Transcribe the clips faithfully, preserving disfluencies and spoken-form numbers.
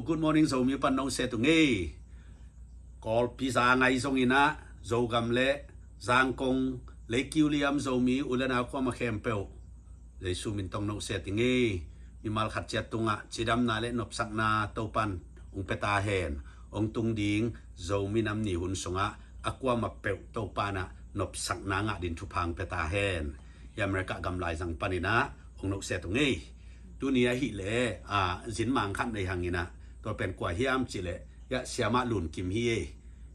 Good morning, Zomi pan nong set ung ei. Kawlpi za ngai zongin ah, Zogam le Zangkong, Leikiuliam Zomi u le nau kuamah khempeuh, Jesu min tawh nong set ing ei. Mimal khat ciat tungah cidamna le nopsakna Topan hong pia ta hen. Hong tung ding Zomi Nam Ni hun sungah a kuamah peuh Topan ah nopsakna ngah ding thupha hong pia ta hen. Hih America gam laizang panin ah hong nong set ung ei. Tuni ahih leh, ah, zin mang khat nei hangin ah, tua pen kua hiam cih leh, hiah Siamah Lun Kim hi ei.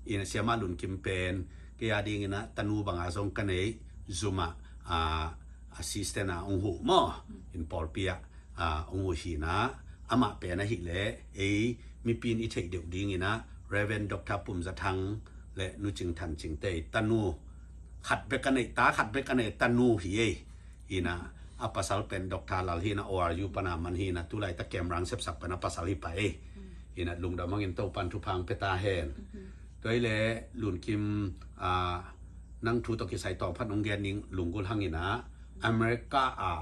Ina Siamah Lun Kim pen kei a dingin ah tanu banga zong ka nei, Zoom ah, ah, assistant ah hong huh maw, in pawlpi ah, ah, hong huh hi-in ah, amah pen ahih leh ei mipi in i theih deuh dingin ah Reverend Doctor Pum Za Thang le Nu Cing Than Cing te tanu khat bek a nei, ta khat bek a nei, tanu hi ei. Ina a pasal pen Doctor Lal hi-in ah, O R U pan a man hi-in ah, tu laitak camera hong sepsak pen a pasal hi pah ei. Ina lungdam hangin Topan thupha hong pia ta hen. Tua hi leh Lun Kim, ah, nang thu tawh kisai tawm phat hong gen ning, lunggulh hangin ah America ah,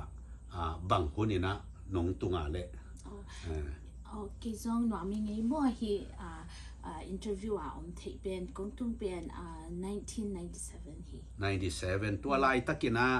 ah, bang hunin ah nong tung a leh? Oh. Eh. Oh, kei zong nuam ing ei maw, hih, ah, ah, interview a om theih pen, kong tung pen, ah, nineteen ninety-seven hi. Ninety-seven. Tua laitakin ah,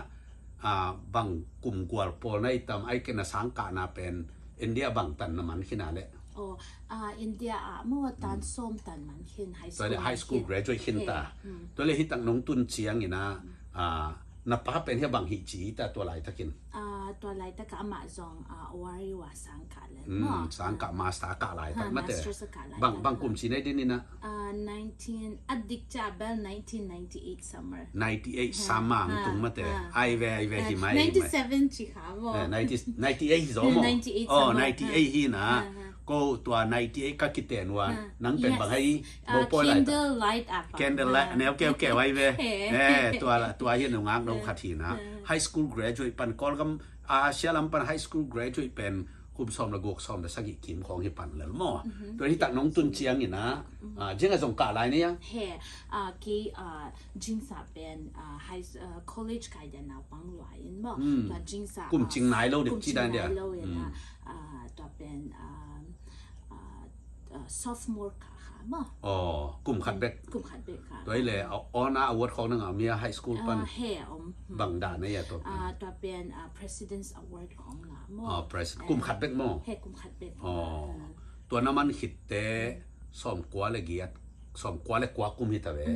ah, bang kum gual pawl na hi tam, ahih kei leh na sangkahna pen India bang tan na man khin a leh? Oh, ah, India ah maw, tan sawm tan man khin, high school. Tua leh high school graduate khin ta. Tua leh hih tak nong tun ciangin ah, ah, na pa pen hiah bang hih ci ta tua laitakin? Ah, tua laitak ah amah zong, ah, O R U ah sangkah lel maw. Sangkah, master kah laitak mate. Master's kah laitak. Bang, bang kum ci na hi ding ina? Ah, nineteen, a dik ciang bel nineteen ninety-eight summer. Ninety-eight summer hong tung mate. Ai ve, ai ve, hi mai, hi mai. Ninety-seven ci kha maw. Eh, ninety, ninety-eight hi zaw maw. Ninety-eight summer. Oh, ninety-eight hi-in ah. Ko tua ninety-eight ka kiten uh a, nang pen bang hi, ah, bo poi lai ta. Candlelight ah pa. Candlelight, neu keu keu ai ve. Eh, tua la, tua hi-in nungak no khat hi-in ah. High school graduate pan Kawlgam, ah, Asia lam pan high school graduate pen kum sawm le guk, sawm le sagih kim khawng hi pan lel maw. Tua hi tak nong tun ciangin ah, ah, zing a zong kah lai ni a? He, ah, kei, ah, Jingsa pen, ah, high, ah, college kai dia naupang lua in maw. Tua Jingsa, kum cing nai lo ding ci dan dia. Kum cing nai lo in ah, ah, tua pen, ah, ah, ah, sophomore kah kha maw. Oh, kum khat bek. Kum khat bek kah. Tua hi leh, ah, honor award khawng na ngah mia high school pan? Ah, he, om. Bang dan na hia tua pen? Ah, tua pen, ah, President's Award khawng ngah maw. Oh, president. Kum khat bek maw? He, kum khat bek. Oh. Tua na man khit teh sawmkua le giat, sawmkua le kua kum hi ta ve.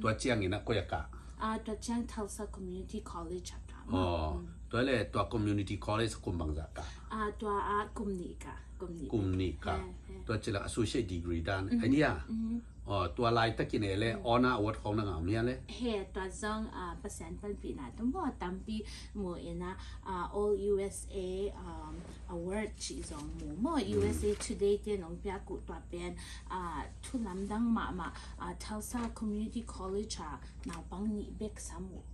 Tua ciangin ah koi ah kah? Ah, tua ciang Tulsa Community College ah kah maw. Oh. Tua leh tua Community College kum bangzah kah? Ah, tua ah kum nih kah. Kum nih kah. Tua ci leh associate degree dan. Ai dia. Oh, tua laitakin e leh honor award khawng na ngah mia leh? He, tua zong, ah, Pasian panpihna tawh maw, tampi mu in ah, ah, All U S A, um, Award cih zong mu maw. U S A Today te nong piak uh tua pen, ah, thu lamdang mahmah, ah, Tulsa Community College ah naupang nih bek sam uh.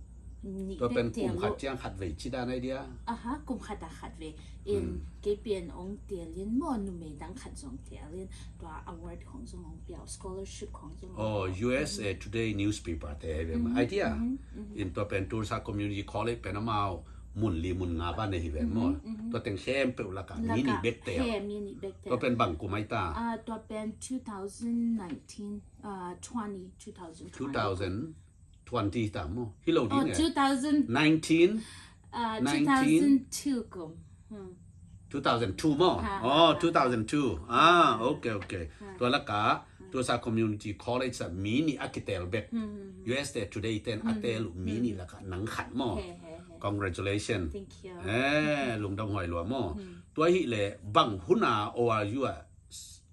Tua pen kum khat ciang khat vei ci dan ai dia? Aha, kum khat ah khat vei. In, kei pen ong teel in maw, numei dang khat zong teel in, tua award khawng zong ong pia uh, scholarship khawng zong ong pia uh. Oh, U S A Today newspaper te ai ve maw. Ai dia? In tua pen Tulsa Community College pen amau mun li mun nga bang nei hi ve maw. Tua teng khempeuh lakah mi nih bek teel. He, mi nih bek teel. Tua pen bang kum ai ta? Ah, tua pen two thousand nineteen, ah, twenty, two thousand twenty. Two thousand twenty ta maw? Hi lo ding e. Two thousand. Nineteen? Ah, nineteen? Two thousand two kum. Hmm. Two thousand two maw? Oh, two thousand two. Ah, okay, okay. Tua lakah Tulsa Community College ah mi nih a kiteel bek. U S A Today ten a teel uh mi nih lakah nang khat maw? He, he, he. Congratulations. Thank you. Eh, lungdam huai lua maw? Tua hi leh bang hun a O R U ah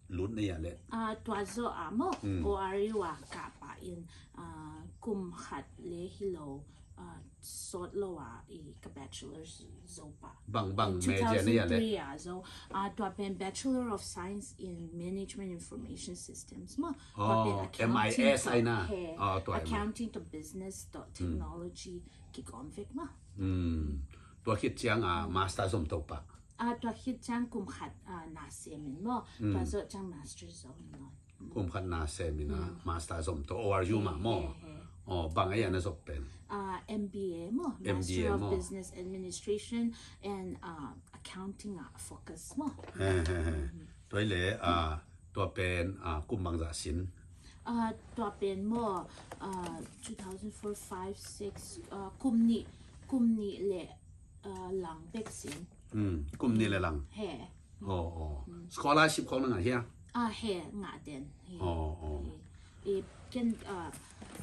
lut na hia leh? Ah, tua zawh ah maw, O R U ah kah pah in, ah, kum khat le hi lo, ah, sawt lo ah i ka bachelor's zo pah. Bang, bang major na hia leh? Two thousand three ah zo, ah, tua pen Bachelor of Science in Management Information Systems maw. Tua pen accounting M I S tawh, ai na. He, oh, tua M I S. Accounting tawh business tawh technology kikawm vek maw. Tua khit ciang, ah, master zom to pah? Ah, tua khit ciang kum khat, ah, na sem in maw. Tua zawh ciang master zom in maw. Kum khat na sem in ah, master zom to O R U mah maw. He, he. Oh, bang ai a na zop pen? Ah, M B A maw. M B A maw. Master of Business Administration and, ah, Accounting ah focus maw. He, he, he. Tua hi leh, ah, Tua pen, ah, kum bangzah sin? Ah, tua pen maw, ah, two thousand four, five, six, ah, kum nih, kum nih le, ah, lang bek sin. Hmm, kum nih le lang. He. Oh, oh. Hmm. Scholarship khong na ngah hia? Ah, he, ngah den. He. Oh, oh. He. I ken, ah,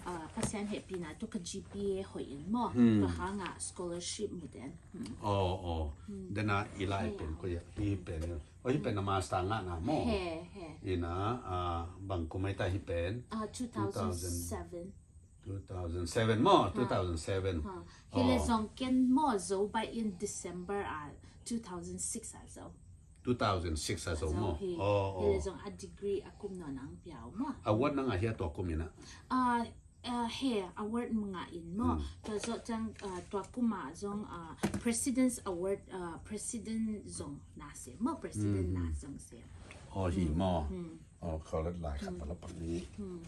ah, Pasian hehpihna tawh ka G P A hoih in maw. Hmm. Tua hangah scholarship mu den. Hmm. Oh, oh. Hmm. Dena i lai pen koi a, hi pen. Oh, hi pen na master ngahna maw. He, he. Ina, ah, bang kum ai ta hi pen? Ah, two thousand seven. Two thousand seven maw, two thousand seven. Ha. Hi le zong ken maw, zo baih in December a, two thousand six a zo. Two thousand six a zo maw. Hi. Oh, hi le zong a degree a kum nawn ang piau maw. Award na ngah hia tua kum ina? Ah, ah, he, award mu ngah in maw. Hmm. Tua zo ciang, ah, tua kum a zong, ah, President's Award, ah, President zong na sem maw, President na zong sem. Oh, hi maw. Hmm. Oh, college lai khat pala pak ni. Hmm.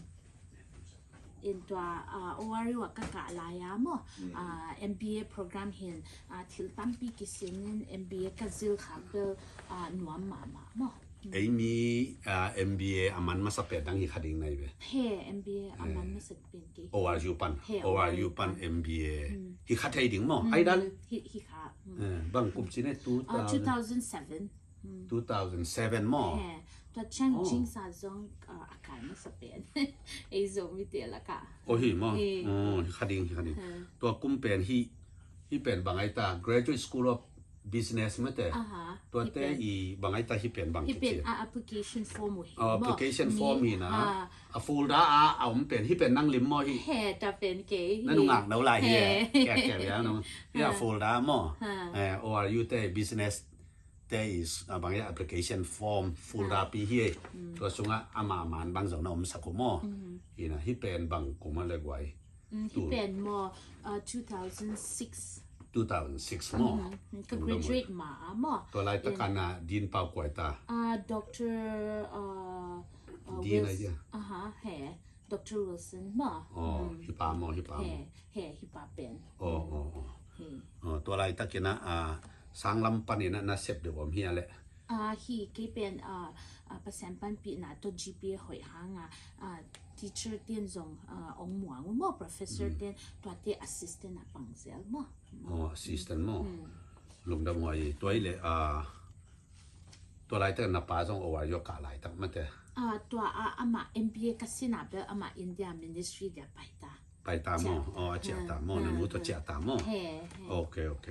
In tua, ah, O R U ah ka kah lai a maw. Hmm. Ah, M B A program hin, ah, thil tampi kisin in M B A ka zil khak bel, ah, nuam mahmah maw. Hmm. Ei mi, ah, M B A a man masa pen dang hi kha ding nai ve. He, M B A a man masa pen kei. O R U pan. He, O R U pan M B A. Hmm. Hi kha thei ding maw. Hmm. Ai dan. Hi, hi kha. Hmm. Eh, bang kum ci ne two thousand. Ah, two thousand seven. Hmm. Two thousand seven maw. He, tua ciang Jing sa zong, ah, a kai masa pen. Ei Zomite lakah. Oh, hi maw. He. Oh, hi kha ding, hi kha ding. He. Tua kum pen hi, hi pen bang ai ta, Graduate School of Business mate. Aha. Tua te i bang ai ta hi pen bang kici. Hi pen, ah, application form uh hi maw. Oh, application form hi na. Ah. A folder a, a om pen, hi pen nang lim maw hi. He, tua pen kei hi. Na nungak no lai hi. He. Kia, kia, bia no. Hi a folder maw. Ha. Eh, O R U te business te is, ah, bang ya application form folder pi hi. Mm. Tua sunga ama man bang zong na om sak uh maw. Mm. Hi na, hi pen bang kum a le guai. Mm, hi pen maw, uh, two thousand six. Two thousand six maw. Mm, ka graduate ma a maw. Tua lai ta ka na din pau kuai ta. Ah, Doctor, uh, uh, Din Wils-, ai dia. Aha, he. Doctor Wilson maw. Oh, hi pa maw, hi pa maw. He, he, hi pa pen. Oh, oh, oh. He. Oh, tua lai ta kina, ah, sanglam pan ina na sep de om hi a le. Ah, hi kei pen, ah, ah, Pasian panpihna tawh G P A hoih hanga, ah, teacher ten zong, ah, ong muang uh maw, professor ten, tuate assistant a pang zel maw. Oh, assistant maw. Hmm. Lungdam huai, tua i le, ah, tua laitak na pa zong O R U a kah laitak mate. Ah, tua a, ama M B A ka sina bel ama India ministry dia paita. Paita maw. Oh, a ciah ta maw. Na nu tawh ciah ta maw. He, he. Ok, ok.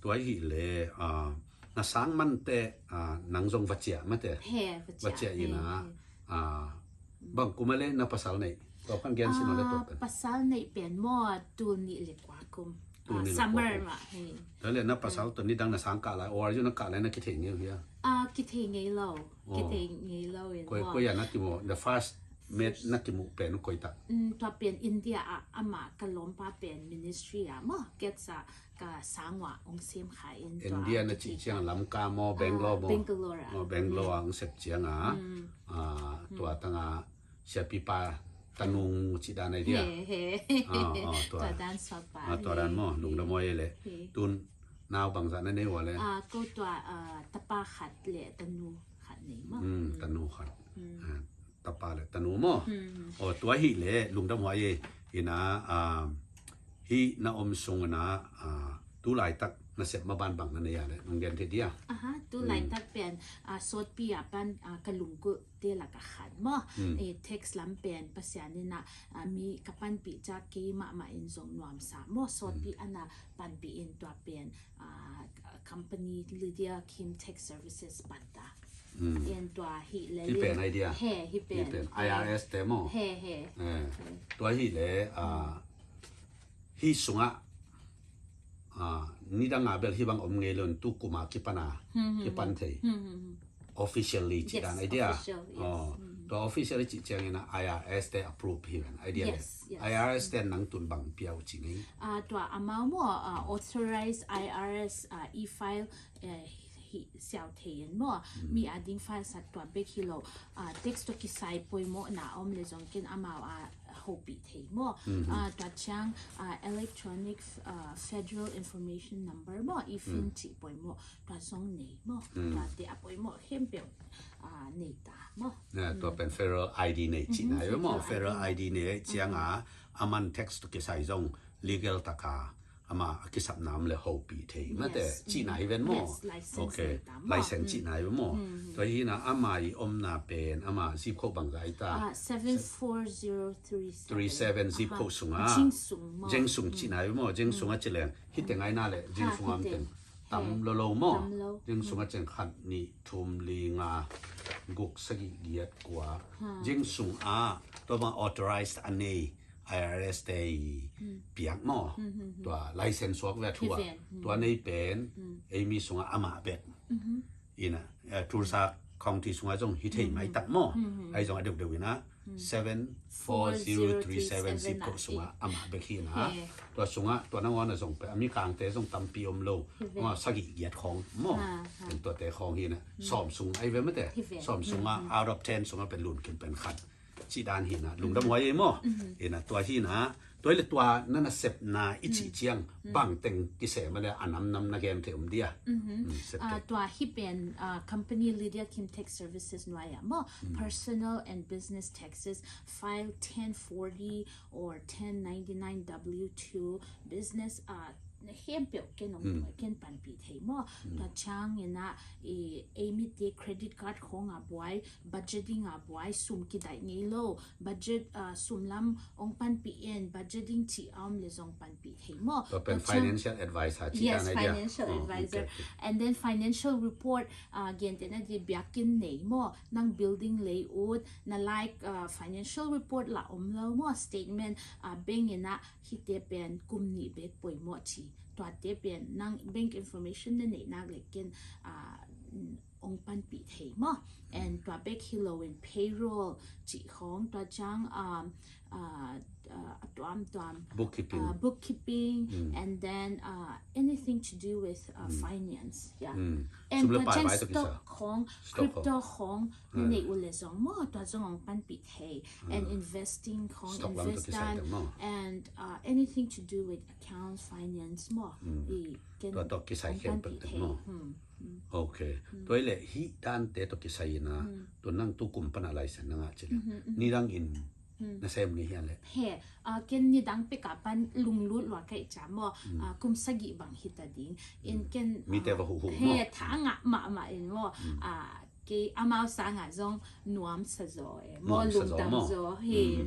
Tua hi le, ah, na sang mante, ah, nang zong va ciah mate. He, va ciah. Va ciah ina, ah, bang kum a le na pasal nei. Tua pan gen sin le tua pen. Ah, pasal nei pen maw, tul nih le kua kum. Tul nih le kua kum. Ah, summer mah, he. Tua le na pasal tua nidang na sang kah lai, O R U na kah lai na kithei ngei uh hia? Ah, kithei ngei lo. Oh. Kithei ngei lo in maw. Koi, koi a na kimu, the first met na kimu pen koi tak. Mm, tua pen India a, ama ka lawmpa pen ministry a maw, Kets a ka sang ua ong sem kha in tua. India na cih ciang Lamka maw, Bangalore maw? Ah, Bangalore a. Oh, Bangalore a ong sep ciang a. Mm. Ah, tua tanga siapipa tanung cih dan ai dia. He, he. Ah, ah, tua. Tua dan suakpa. Ah, tua dan maw, lungdam huai le. He. Tun nau bangzah na nei ua le. Ah, ko tua, ah, tapa khat le tanu khat nei maw. Hmm, tanu khat. Hmm. Ah, tapa le tanu maw. Hmm. Oh, tua hi le, lungdam huai e. Ina, ah, hi na om sung ina, ah, tu laitak na sep maban bang na nei a le, nong gen thei dia. Aha, tu laitak pen, ah, sawtpi a pan, ah, ka lungkul te laka khat maw. Hmm. Eh, tax lam pen Pasian ina, ah, mi ka panpih ciang kei mahmah in zong nuamsa maw. Sawtpi ana panpih in tua pen, ah, company Lydia Kim Tax Services pan ta. Hmm. En tua hi le. Hi pen ai dia. He, hi pen. Hi pen. I R S te maw. He, he. Eh. He. Tua hi le, ah, hi sunga, ah, nidang a bel hi bang om ngei lo in tu kum a kipan a, kipan thei. Hmm, hmm, hmm. Officially cih dan ai dia. Yes, official, yes. Oh. Hmm. Tua officially cih ciang ina I R S te approve hi ven ai dia le. Yes, yes. I R S te nang tun bang piau cih ngei. Ah, tua amau maw, ah, authorized I R S, ah, e-file, eh, hi siau thei in maw. Hmm. Mi a ding file sat tua bek hi lo. Ah, tax tawh kisai poimawhna om le zong ken amau a hopih thei maw. Ah, tua ciang, ah, electronic, ah, federal information number maw, EFIN cih poimawh, tua zong nei maw. Tuate a poimawh khempeuh, ah, nei ta maw. Tua pen federal ID nei cihna hi ve maw. Federal ID nei ciang a, aman tax tawh kisai zong legal taka ama a kisapna om le hopih thei mate cihna hi ven maw. License cihna hi ve maw. Tua hi na ama i omna pen ama zip code bangzah hi ta? Ah, seven four zero three seven. Three seven zip code sunga. Jeng sung maw. Jeng sung cihna hi ve maw. Jeng sunga ci leng hite ngaina le jeng sunga om teng tam lo lo maw. Jeng sunga ceng khat nih thum li nga guk sagih giat kua. Jeng sunga tua bang authorized a nei IRS te i piak maw. Tua license suak ve a thu a. Tua nei pen ei mi sungah amah bek. Ina, eh, Tulsa County sungah zong hi thei mai tak maw. Ai zong a deuhdeuh ina seven four zero three seven zip code sungah amah bek hi ina. Tua sungah tua nangawn a zong pe a mi kangte zong tampi om lo. Amah sagih giat khawng maw. Tuate khawng hi ina. Sawm sung ai ve mate. Sawm sungah out of ten sungah pen lun kim pen khat. Cih dan hi na, lungdam huai ei maw. Ina tua hi na, tua hi le tua na nasepna i cih ciang bang teng kisem a le a namnam na gen thei om dia. Tua hi pen, ah, company Lydia Kim Tax Services nuai ah maw. Personal and business taxes, file ten forty or ten ninety-nine W two, business, ah, khempeuh ken ong ken panpih thei maw. Tua ciang ina, i, ei mite credit card khawng a buai, budgeting a buai, sum kidaih ngei lo, budget, ah, sum lam ong panpih in, budgeting cih a om le zong panpih thei maw. Tua pen financial advisor cih dan ai dia. Yes, financial advisor. And then financial report, ah, gentehna di biakinn nei maw, nang building layout, na like, ah, financial report la om lo maw, statement, ah, bank ina hite pen kum nih bek poimawh ci. Tuate pen nang bank information na neih nak le ken, ah, ong panpih thei maw. And tua bek hi lo in payroll cih khawng tua ciang, um, ah, ah, a tuamtuam, bookkeeping. Ah, bookkeeping, and then, ah, anything to do with, ah, finance. Yeah. And tua ciang stock khawng, crypto khawng, na neih uh le zong maw, tua zong ong panpih thei. And investing khawng, invest dan, and, uh, anything to do with accounts, finance maw. I ken tua tawh kisai ong panpih thei. Okay. Tua hi le hih dante tawh kisai ina, tua nang tu kum pana license na ngah ci le. Nidang in na sem ngei hian le. He, ah, ken nidang peka pan lunglut lua kai ca maw. Ah, kum sagih bang hita ding. In ken, mite va huhu maw. He, tha ngah mahmah in maw. Ah, kei amau sangah zong nuam sa zaw e maw, lungdam zaw hi.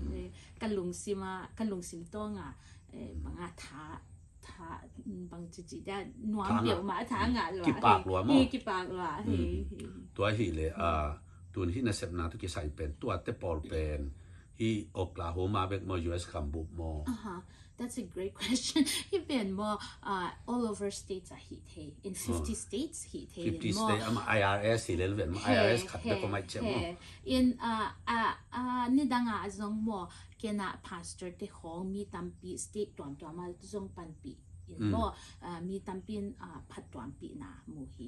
Ka lungsim a, ka lungsim tawng a, eh, bang a tha, tha, bang cici dia nuam peuhmah tha ngah lua. Kipak lua maw. Hi, kipak lua hi. Tua hi le, ah, tun hi nasepna tu kisai pen, tuate pawl pen hi Oklahoma bek maw, U S gambup maw. Aha. That's a great question. Hi pen maw, uh, all over states a hi thei. In fifty states hi thei. Fifty states, ama I R S hi lel ven maw, I R S khat bek ko mai cia maw. In, uh, uh, uh, nidang a zong maw, kena pastor te khawng mi tampi state tuamtuam a zong panpih in maw, uh, mi tampi in, uh, phat tuampih na mu hi.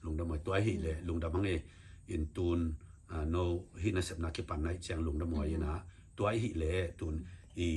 Lungdam ai tua hi le, lungdam ang e, in tun, uh, no hi nasepna kipan nai ciang lungdam ai ina, tua hi le tun i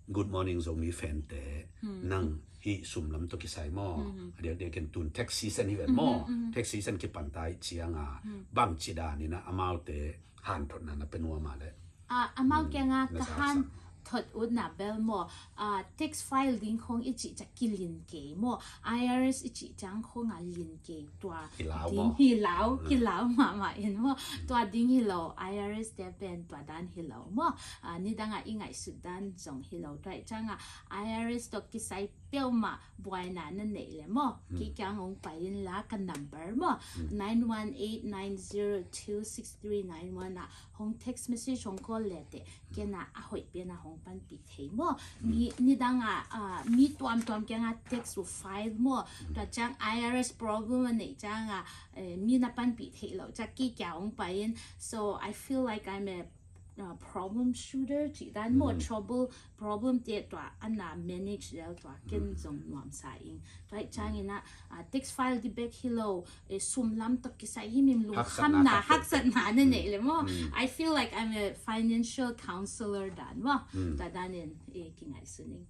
Good Morning Zomi fan te nang hi sum lam tawh kisai maw. A diak diak ken tun tax season hi ven maw. Tax season kipan tai ciang a bang ci dan ina amau te hanthotna na pe nuam a le. Ah, amau kiang a ka hanthot utna bel maw. Ah, tax file ding khong i cih ciang kilin kei maw. I R S i cih ciang khong a lin kei tua. Kilau ding maw. Kilau, kilau mahmah in maw. Tua ding hi lo, I R S te pen tua dan hi lo maw. Ah, nidang a i ngaihsut dan zong hi lo. Tua i ciang a I R S tawh kisai peuhmah buaina na neih le maw. Kei kiang hong pai in la ka number maw. Nine one eight nine zero two six three nine one a hong text message hong call le te. Kena a hoih pen a hong panpih thei maw. Mi, nidang a, ah, mi tuamtuam kiang a tax uh file maw. Tua ciang I R S problem a neih ciang a, eh, mi na panpih thei lo. Ciang kei kiang hong pai in. So I feel like I'm a uh, problem shooter cih dan maw, trouble, problem te tua a na manage lel tua ken zong nuamsa ing. Tua ciangin ah, uh, tax file ding bek hi lo, eh, sum lam tawh kisai himhim lungkhamna, haksatna na neih le maw. I feel like I'm a financial counselor dan maw. Tua danin, eh, kingaihsun ing.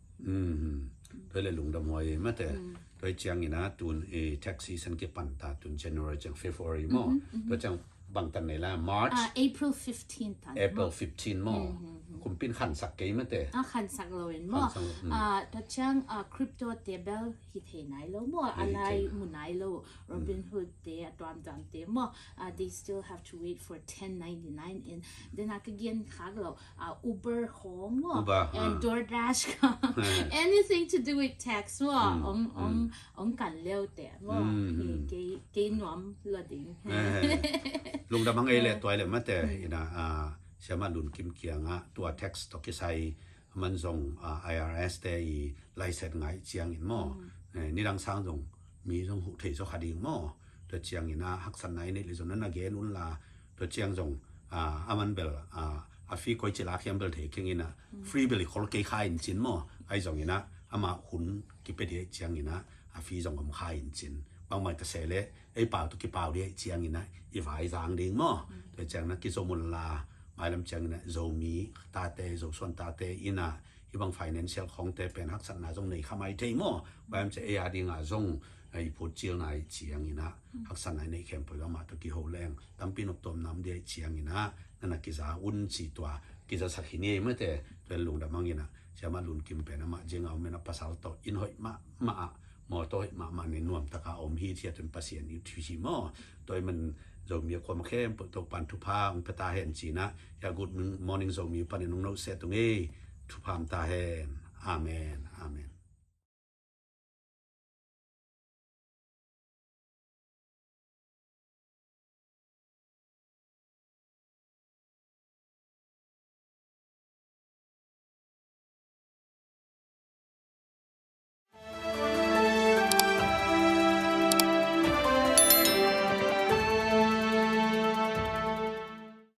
Tua le lungdam huai mate. Tua ciangin ah tun, eh, tax season kipan ta, tun January ciang February maw. Tua ciang bangtan nei la, March? Ah, April fifteen tan. April fifteen maw. Kumpin khansak kei mate. Ah, khansak lo in maw. Khansak lo, mm. Ah, tua ciang, ah, crypto te bel hi thei nai lo maw. Hi thei. A lai mu nai lo. Robinhood te, a tuamtuam te maw. Ah, they still have to wait for ten ninety-nine in. Then a ka gen khak lo, ah, Uber khong maw. Uber, and DoorDash khong. Anything to do with tax maw. Ong, ong, ong kan leu te maw. Kei, kei nuam lo ding. Lungdam ang ei le tuai le mate, ina, ah, Siama Lun Kim kiangah tua tax tawh kisai man zong, ah, I R S te i license ngai ciangin maw. Eh, nidang sang zong mi zong huh thei zaw kha ding maw. Tua ciangin ah haksatna i neih le zong na na gen un la, tua ciang zong, ah, a man bel, ah, a fee koi ci lak hiam bel thei keng in ah, free bel i khol kei kha in cin maw. Ai zongin ah amah hun kipia dih ciangin ah a fee zong om kha in cin. Bangmah ka se le ei pau tu kipau dih ciangin ah i vai zang ding maw. Tua ciang na kizo mun la, mailam ciangin ah Zomi tate, Zosuan tate in ah hibang financial khongte pen haksatna zong nei kha mai thei maw. Baiam cia ei a dingah zong, eh, i phut cil nai ciangin ah haksatna i neih khempeuh amah tawh kiho leng tampi nop tuam nam dih ciangin ah na na kiza un ci tua kizasak hi ni ei mate. Tua lungdam ang in ah Siama Lun Kim pen amah zing a om in ah pasal tawh inn hoih mahmah ah, mawtaw hoih mahmah nei, nuam taka om hi, cia tun Pasian i thusi maw. Tua i man Zomi a kuama khempeuh Topan thupha ong pia ta hen cin ah, ya good morning Zomi panin ong nohsiat ung ei. Thupha om ta hen. Amen. Amen.